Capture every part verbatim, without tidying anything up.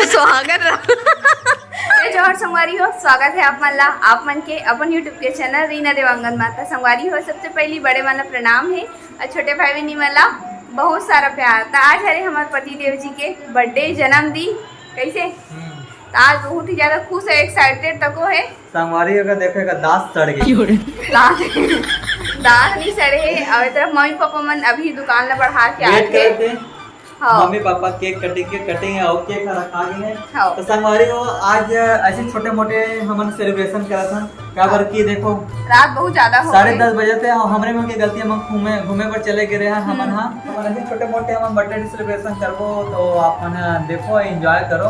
सुहागन रहो। जय जोहार संगवारी हो, स्वागत है आप मन ला, आप मन के अपन YouTube के चैनल रीना देवांगन माता। संगवारी हो, सबसे पहली बड़े मन ला प्रणाम है और छोटे भाई बहनी मन ला बहुत सारा प्यार। त आज हरे हमारे पति देव जी के बर्थडे, जन्मदिन, कैसे? त आज बहुत ही ज्यादा खुश है, एक्साइटेड तको है। संगवारी हो, देखे का दांत सड़ गए। दांत, दांत नहीं सड़े है। और तरफ मम्मी पापा मन अभी दुकान ला बढ़ा के आके। हाँ। Mummy papa cake cutting, cake cutting है और केक रखा गया है। हाँ। तो संगवारी हो, आज ऐसे छोटे मोटे हमन सेलिब्रेशन करत हन, काबर कि देखो, रात बहुत ज्यादा हो साढ़े गए। दस बजे थे, हमरे मन के गलती, हम घूमे, घूमे पर चले गए रहे हमन। हाँ, हमन ऐसे छोटे मोटे हमन बर्थडे सेलिब्रेशन करबो, तो आप मन देखो, एंजॉय करो।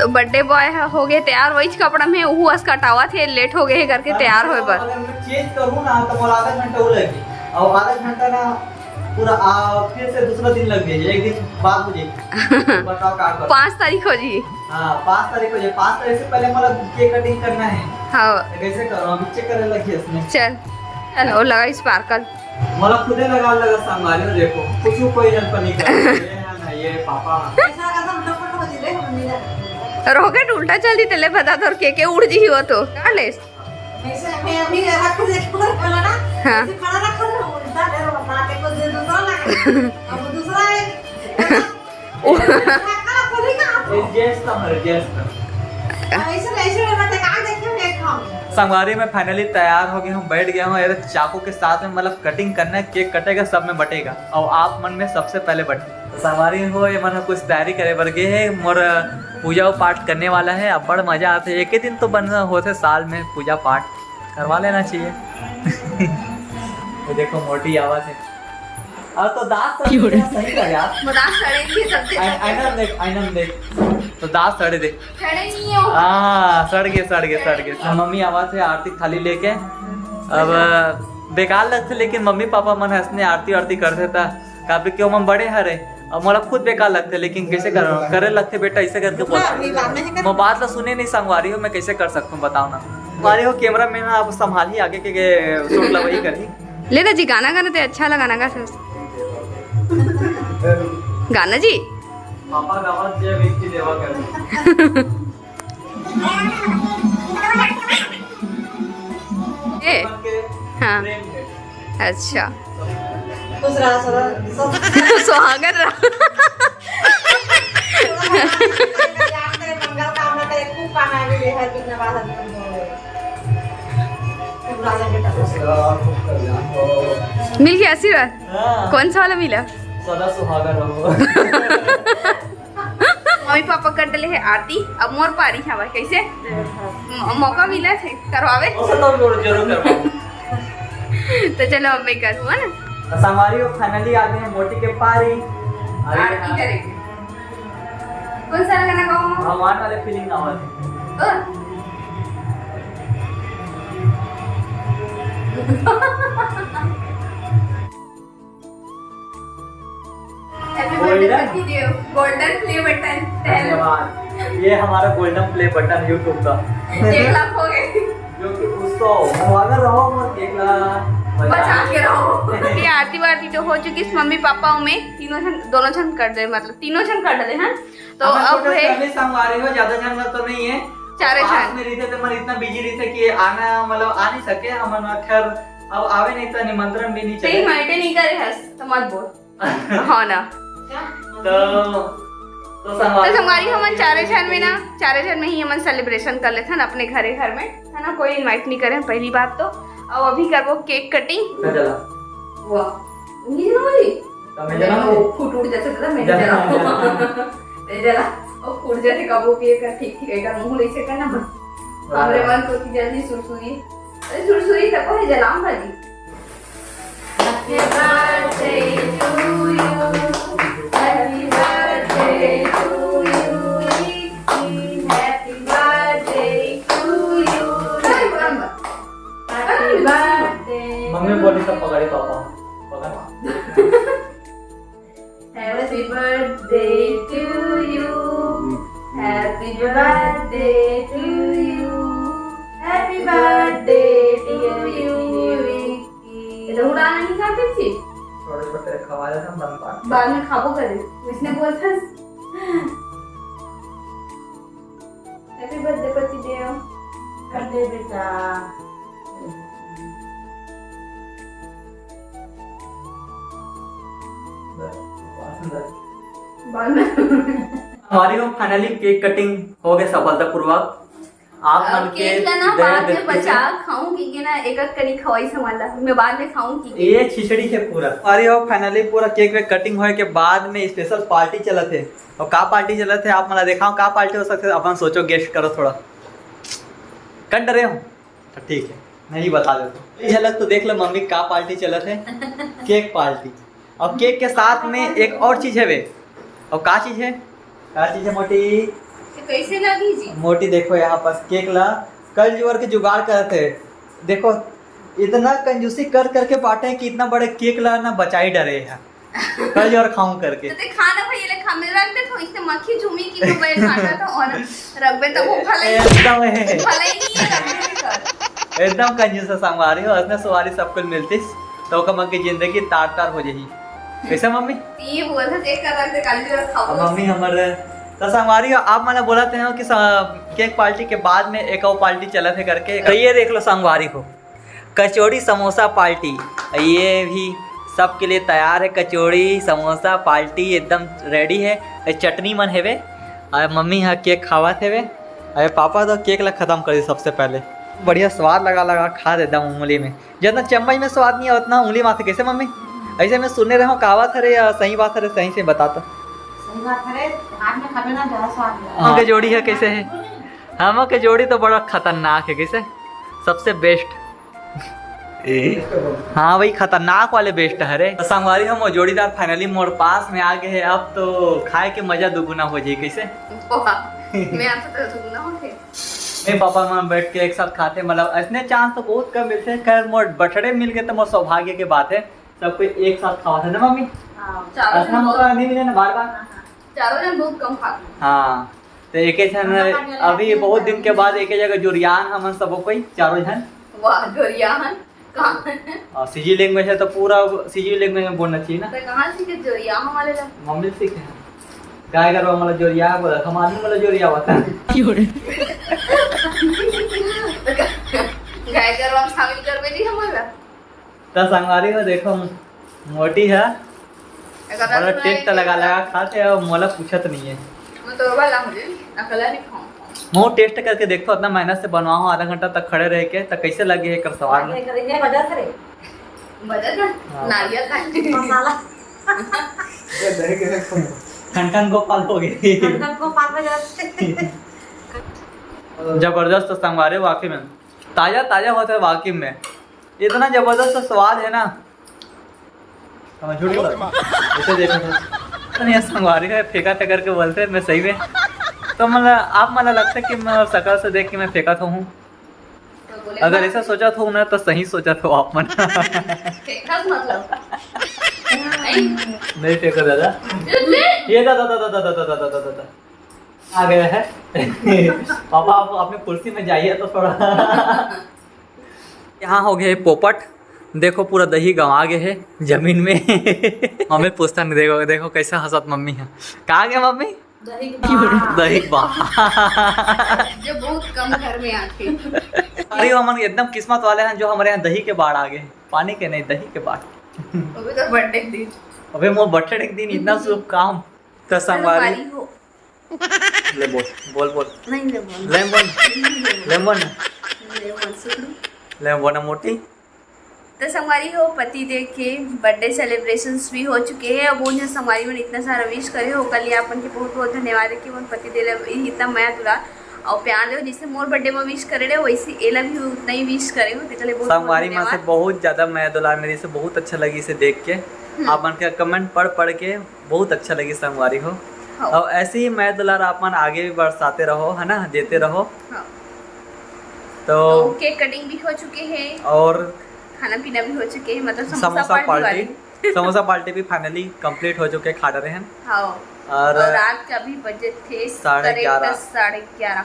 तो बर्थडे बॉय ह हो गए तैयार, वही कपड़ा में उहू अस कटावा थे, लेट हो गए करके तैयार होए बर। अगर मैं चेंज करूँ ना, तो मोला आधा घंटा वो लगे, और आधा घंटा ना पूरा, आ, फिर से दूसरा दिन लग जाए, एक दिन बाद हो जाए। बताओ का करूँ? पाँच तारीख हो जी। हाँ, पाँच तारीख हो जाए। पाँच तारीख से पहले मतलब केक कटिंग करना है। हाँ। तो कैसे करो? अभी चेक करने लगी इसमें। चल, चल, वो लगा स्पार्कल। मोला खुदे लगा लगा संभालियो, देखो, कुछ कोई हेल्प नहीं कर। ये है ना, ये पापा। ऐसा लगा था, हम लोग को तो होती रहे, हम नहीं जाते। रॉकेट उल्टा चल दी, तेले बता, तोर के के उड़ जी हो तो। काट ले। वैसे मैं अभी रख के देखो बोला ना, हाँ। ऐसे खड़ा रखा था, उल्टा दे, वो मार के कुछ दूसरा लगा। अब दूसरा है। रखा था, बोली ना आप। ये गैस का मर, गैस का। ऐसे, ऐसे वाला टका देखे, देखो। संगवारी, मैं finally तैयार हो गया हूँ, बैठ गया हूँ। ये चाकू के साथ में मतलब कटिंग करना है, केक कटेगा, सब में बटेगा और आप मन में सबसे पहले बटे। संगवारी हो, ये मन कुछ तैयारी करे बर गे हे, मोर पूजा पाठ करने वाला है। अब्बड़ मजा आथे, एक ही दिन तो बन होथे साल में पूजा पाठ, करवा लेना चाहिए। ये देखो, मोटी आवाज है। अब तो दांत सड़ क्यों रे? गया, सही कर यार। वो दांत सड़ेंगे सब दिन। आइ-, आईना में देख, आईना में देख। तो दांत सड़े दे। सड़े नहीं हो। हाँ, सड़ गए, सड़ गए, सड़ गए। अब मम्मी आवाज है आरती थाली लेके। अब बेकार लगथे, लेकिन मम्मी पापा मन हंसने आरती आरती कर देता, काबर कि ओमन बड़े हरे। अब मोला खुद बेकार लगथे, लेकिन कैसे करो, करे लगथे बेटा, ऐसे करके बोलथे। मैं बात ला सुने नहीं संगवारी हो, मैं कैसे कर सकता हूँ, बताओ ना। संगवारी हो, कैमरा मैन ना अब संभालही, आगे के, के शूट ला वही करही। ले ना जी, गाना गाना ते अच्छा लगा ना, गा। गाना जी। पापा गावत जे व्यक्ति देवा कर। ए, हाँ। अच्छा। खुश रहा, सदा, सदा। सुहागन रहा। मंगल कामना करे, खूब कमाए, हर दिन नवाज हर दिन। मिल गया आशीर्वाद? हाँ। कौन सा वाला मिला? सदा सुहागन रहो। मम्मी पापा कर डले है आरती, अब मोर पारी हवा कैसे? म-, मौका मिला थे करवावे। तो जरूर करवाओ। तो चलो, अब मैं करूँ, है ना? तो संगवारी हो, finally आ गए हैं मोटी के पारी। आरती करेंगे। कौन सा गाना गाऊं? भगवान वाले फीलिंग ना हो। ओ। Happy birthday पति देव, golden play button। धन्यवाद। ये हमारा golden play button YouTube का। एक लाख हो गए। जो कि उसको भगवान रहो, मत एक लाख बचा के रहो। ये आरती वारती तो हो चुकी, मम्मी पापा में तीनों जन, दोनों जन कर दे, मतलब तीनों जन कर दे हैं। तो अब है संगवारी हो, ज्यादा झन तो नहीं है। चारे झन में रहते तो मन इतना बिजी रहते कि आना, मतलब आ नहीं सके हमन। खैर, अब आवे नहीं तो निमंत्रण भी नहीं चले। इनवाइट नहीं करे हस तो मत बोल। हाँ ना। तो तो संगवारी हमन चारे झन में ना, चारे झन में ही हमन सेलिब्रेशन कर लेथन अपने घरे घर में, है ना। कोई इनवाइट नहीं करे, पहली बात तो। अब अभी करबो केक कटिंग। वाह, नहीं जला वाली। तो मैं जला वो फूट उठ जाते, पता मैं जला। जला। नहीं जला। वो फूट जाते कबो भी, एक ठीक ठीक एक मुंह ले से करना। हमरे मन तो की जल्दी सुरसुरी। अरे सुरसुरी तक को है जलाम भाजी। Happy birthday to you। Happy birthday to you। Happy birthday to you। Happy birthday। Mummy बोली तो पकड़े papa. Happy birthday to you। Happy birthday to you। Happy birthday to you। ये तो उड़ाना नहीं खाते थे। थोड़े छोटे खवा लेना, बन पाए। बाद में खाबो करे, इसने बोलता है। हमारी हो, finally cake cutting हो गए सफलतापूर्वक। आप मन के केक ला ना बाद में बचा खाऊं, क्योंकि ना एक एक कनी खवाई सामान ला मैं बाद में खाऊं की। ये खिचड़ी है पूरा। अरे हो, finally पूरा केक वेक कटिंग होए के बाद में स्पेशल पार्टी चलत है। और का पार्टी चलत है आप मन ला देखाओ, का पार्टी हो सकथे, अपन सोचो, गेस करो थोड़ा। कर डरे हो? तो ठीक है, मैं ही बता देता हूँ। ये झलक तो देख लो मम्मी, का पार्टी चलत है। Cake party. और केक के साथ में एक और चीज है बे। और का चीज है? का चीज है मोटी? तो कैसे लगी जी? मोटी देखो यहाँ पास केक ला कल जुवर के जुगाड़ करत है। देखो इतना कंजूसी कर करके बांटे कि इतना बड़े केक ला ना बचाई डरे है। कल जुवर खाऊं करके। तो ते खा ना भैया, ले खा, मैं रख दे थोड़ी से मक्खी झूमी की मोबाइल काटा था और रख बे तब वो भलाई एकदम। भलाई नहीं है, रख दे कर। एकदम कंजूस है संगवारी हो, असने सुवारी सब कुछ मिलतिस तो ओकर मन की जिंदगी तार तार हो जाही। कैसे मम्मी? ये बोल रहे देख कर रख दे, कल जुवर खाओ। अब मम्मी हमर तो संगवारी हो, आप मन बोलत हो कि स-, केक पार्टी के बाद में एक और पार्टी चलत है करके। तो ये देख लो संगवारी हो, कचौड़ी समोसा पार्टी, ये भी सबके लिए तैयार है। कचौड़ी समोसा पार्टी एकदम रेडी है। ये चटनी मन हेवे और मम्मी यहाँ केक खावत हेवे। अरे पापा तो केक ला खत्म कर दी सबसे पहले। बढ़िया स्वाद लगा लगा खा देता हूँ उंगली में, जितना चम्मच में स्वाद नहीं है उतना उंगली में आथे। कैसे मम्मी? ऐसे मैं सुनने रहा हूँ, कहावत हरे या सही बात हरे, सही से बता तो। सही बात हरे, हाथ में खाबे ना ज्यादा स्वाद है। हम के जोड़ी है कैसे है? हम के जोड़ी तो बड़ा खतरनाक है, कैसे? सबसे बेस्ट। हाँ भाई, खतरनाक वाले बेस्ट हरे। तो संगवारी हो, मोर जोड़ीदार finally मोर पास में आ गए हैं। अब तो खाए के मजा दुगुना हो जाए। कैसे? वाह, मैं आता तो दुगुना होते। नहीं, पापा मन बैठ के एक साथ खाते, मतलब ऐसने चांस तो बहुत कम मिलते हैं। खैर, मोर बर्थडे मिल गए तो मोर सौभाग्य के बात है, सब कोई एक साथ खावा था ना मम्मी? हाँ, चारों ऐसा जन मौका बहुत नहीं मिले ना बार बार। हाँ, हाँ। चारों जन बहुत कम खाते हैं। हाँ, तो एक झन अभी बहुत दिन के बाद एक जगह जुरियान हमन सबो कोई चारों झन। वाह, जुरियान। कहाँ? और सीजी लैंग्वेज है तो पूरा सीजी लैंग्वेज में बोलना चाहिए ना। तो कहाँ सीखे जोरिया हमारे ला? मम्मी सीखे हैं। गाय गरवा मतलब जोरिया बोला, हम आदमी मतलब जोरिया होता है। गाय गरवा में शामिल कर बेटी हमारा। तो संगवारी हो देखो, मोटी है। बड़ा टेस्ट लगा लगा खाते हैं, मोला पूछत नहीं है। मैं तो वाला मुझे अकेला नहीं खाऊं। मो टेस्ट करके देखो, इतना मेहनत से बनवाओ, आधा घंटा तक खड़े रह के, तो कैसे लगे एकर स्वाद में? बजट ना? हाँ। नारियल खाए। मसाला। ठन ठन गोपाल हो गए। ठन ठन गोपाल हो जाते। जबरदस्त संगवारी वाकई में, ताजा ताजा होता है वाकई में, इतना जबरदस्त स्वाद है ना। हाँ, झूठ बोला। ऐसे देखो तो। नहीं, संगवारी है, फेंका था करके बोलते हैं, मैं सही में। तो मतलब, आप मतलब लगता है कि मैं शकल से देख के मैं फेंका था हूँ। अगर ऐसा सोचा था ना, तो सही सोचा था आप मन। फेंका मतलब। नहीं। नहीं फेंका दादा। ये दादा, दादा, दादा, दादा, दादा, दादा। आ गया है। पापा, आप अपने कुर्सी में जाइए तो थोड़ा। यहाँ हो गए पोपट, देखो पूरा दही गंवा गए है जमीन में। मम्मी पूछता नहीं, देखो, देखो कैसे हंसत मम्मी है। कहाँ गए मम्मी? दही के बाढ़। दही के बाढ़। जो बहुत कम घर में आते हैं। अरे, हमन एकदम किस्मत वाले हैं जो हमारे यहाँ दही के बाढ़ आ गए, पानी के नहीं, दही के बाढ़। अभी तो बर्थडे के दिन। अबे, मोर बर्थडे के दिन इतना शुभ काम। तो संगवारी हो। ले बोल, बोल, बोल। नहीं, ले बोल। ले बोल। नहीं, ले बोल। ले बोल। ले बोल ना मोटी। तो संगवारी हो, पति देव के बर्थडे सेलिब्रेशंस भी हो चुके हैं। अब उन्हें संगवारी मन इतना सारा विश करे हो, ओकर लिए आपन के बहुत बहुत धन्यवाद है कि उन पति देव ला इतना मया दुलार और प्यार दे हो, जैसे मोर बर्थडे में विश करे रहे, वैसे एला भी उतना ही विश करे हो। तेकर लिए बहुत बहुत संगवारी मन से धन्यवाद। बहुत ज्यादा मया दुलार मिलिस, बहुत अच्छा लगिस देख के। हम्म। आप मन के कमेंट पढ़ पढ़ के बहुत अच्छा लगिस संगवारी हो। हाँ। और ऐसे ही मया दुलार आप मन आगे भी बरसाते रहो, है ना, देते रहो। हाँ। तो तो केक कटिंग भी हो चुके हैं। और खाना पीना भी हो चुके हैं, मतलब समोसा समोसा पार्टी पार्टी। वाली। समोसा पार्टी भी finally complete हो चुके, खा डरे हैं। हाँ। और और रात के अभी बजे थे साढ़े correct ग्यारह। साढ़े ग्यारह।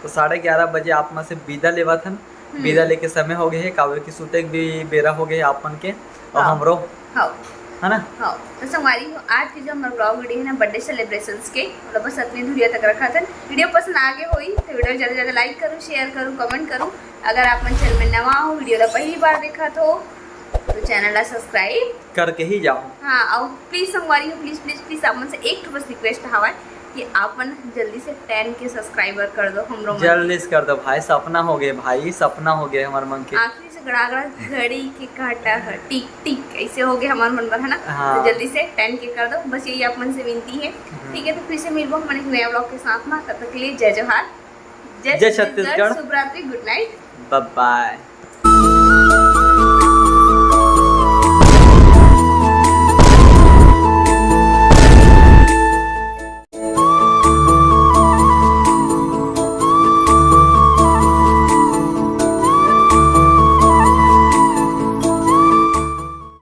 तो साढ़े ग्यारह बजे आप मन से विदा लेवत हन। हम्म। विदा लेके समय हो गए है, काबर की सुते के भी बेरा हो गए आप मन के और हाँ। हमरो। हाँ। है ना? हाँ। तो संगवारी हो, आज के जो हमारा ब्लॉग वीडियो है ना बर्थडे सेलिब्रेशंस के, मतलब बस अतनी दूरिया तक रखा था। वीडियो पसंद आ गए होई तो वीडियो ज्यादा से ज्यादा लाइक करो, शेयर करो, कमेंट करो। अगर आप मन चैनल में नवा हो, वीडियो ला पहली बार देखा तो तो चैनल ला सब्सक्राइब करके ही जाओ। हाँ, और प्लीज संगवारी हो, प्लीज प्लीज प्लीज आप मन से एक ठो बस रिक्वेस्ट हवय कि आप मन जल्दी से टेन के सब्सक्राइबर कर दो हमरो मन। जल्दी से कर दो भाई, सपना हो गए भाई, सपना हो गए हमारे मन के। आखिरी से गड़ागड़ा घड़ी के काटा है, टिक टिक ऐसे हो गए हमारे मन पर, है ना? हाँ। तो जल्दी से टेन के कर दो, बस यही आप मन से विनती है। ठीक है, तो फिर से मिलबो हमन एक नया ब्लॉग के साथ में। तब तक के लिए जय जोहार, जय छत्तीसगढ़। शुभ रात्रि, गुड नाइट। बाय बाय।